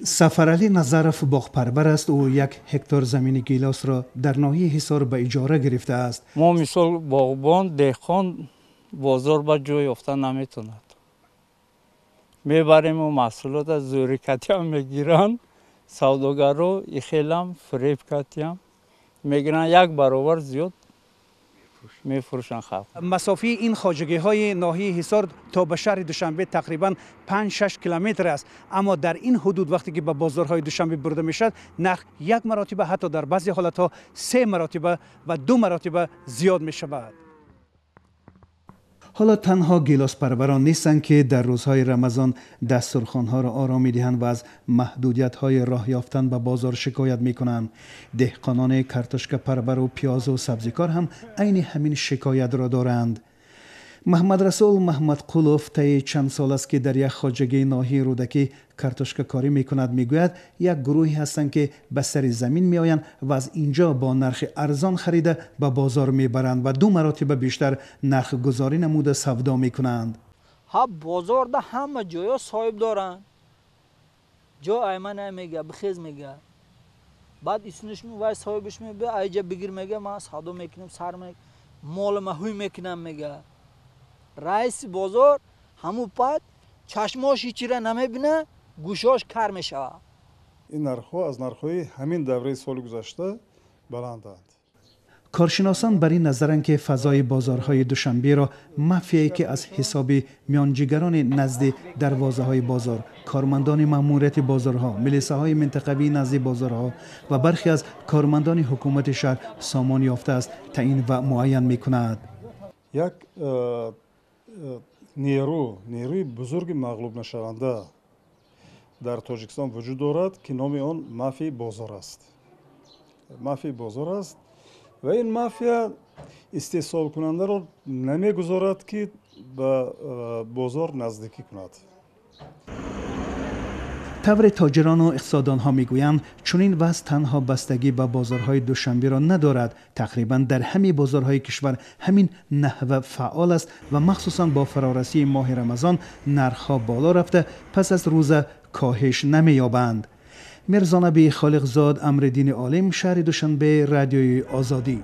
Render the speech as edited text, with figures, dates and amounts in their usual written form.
Сафаралӣ Назаров боғпарвар аст. Ӯ 1 гектар замини гилосро дар ноҳияи Ҳисор ба иҷора гирифтааст. Мо, мисол, боғбон, деҳқон бозор ба ҷой ёфта наметавонад. Мебариму маҳсулота зӯрикатиам мегиранд савдогаро, ихелам фиребкатиам мегиранд, як баробар зиёд мефурӯшанд халқ. Масофаи ин хоҷагиҳои ноҳияи Ҳисор то ба шаҳри Душанбе тақрибан 5-6 километр аст, аммо дар ин ҳудуд вақте ки ба бозорҳои Душанбе бурда мешавад, нарх як маротиба, ҳатто дар баъзе ҳолатҳо се маротиба ва ду маротиба зиёд мешавад. Ҳоло танҳо гилоспарварон нестанд, ки дар рӯзҳои Рамазон дастурхонҳоро ором медиҳанд ва аз маҳдудиятҳои роҳ ёфтан ба бозор шикоят мекунанд. Деҳқонони картошкапарвару пиёзу сабзикор ҳам айни ҳамин шикоятро доранд. Маҳмадрасул Маҳмадқулов таи чанд сол аст, ки дар як хоҷагии ноҳияи Рӯдакӣ картошкакорӣ мекунад. Мегӯяд, як гурӯҳе ҳастанд, ки ба сари замин меоянд ва аз инҷо бо нархи арзон харида ба бозор мебаранд ва ду маротиба бештар нархгузорӣ намуда савдо мекунанд. Ҳа, бозорда ҳама ҷоё соҳиб доранд. Ҷо айман мега, бихез мега, баъд исуниш вай соҳибиш мебия, айҷа бигир мега, ман савдо мекунам, сар молама ҳуй мекунам мега. Раиси бозор ҳамун пат чашмош ҳичира намебина, гӯшош кар мешавад. Ин нархҳо аз нархҳои ҳамин давраи соли гузашта баланданд. Коршиносон бар ин назаранд, ки фазои бозорҳои Душанберо мафияе, ки аз ҳисоби миёнҷигарони назди дарвозаҳои бозор, кормандони маъмурияти бозорҳо, милисаҳои минтақавии назди бозорҳо ва бархе аз кормандони ҳукумати шаҳр сомон ёфтааст, таъин ва муайян мекунад. Як нерӯи бузурги мағлубнашаванда дар Тоҷикистон вуҷуд дорад, ки номи он мафияи бозор аст. Мафияи бозор аст ва ин мафия истеҳсолкунандаро намегузорад, ки ба бозор наздикӣ кунад. Тавре тоҷирону иқтисоддонҳо мегӯянд, чунин вазъ танҳо бастагӣ ба бозорҳои Душанберо надорад. Тақрибан дар ҳамаи бозорҳои кишвар ҳамин наҳва фаъол аст ва махсусан бо фарорасии моҳи Рамазон нархҳо боло рафта, пас аз рӯза коҳиш намеёбанд. Мирзонаби Холиқзод, Амриддини Олим, шаҳри Душанбе, Радиои Озодӣ.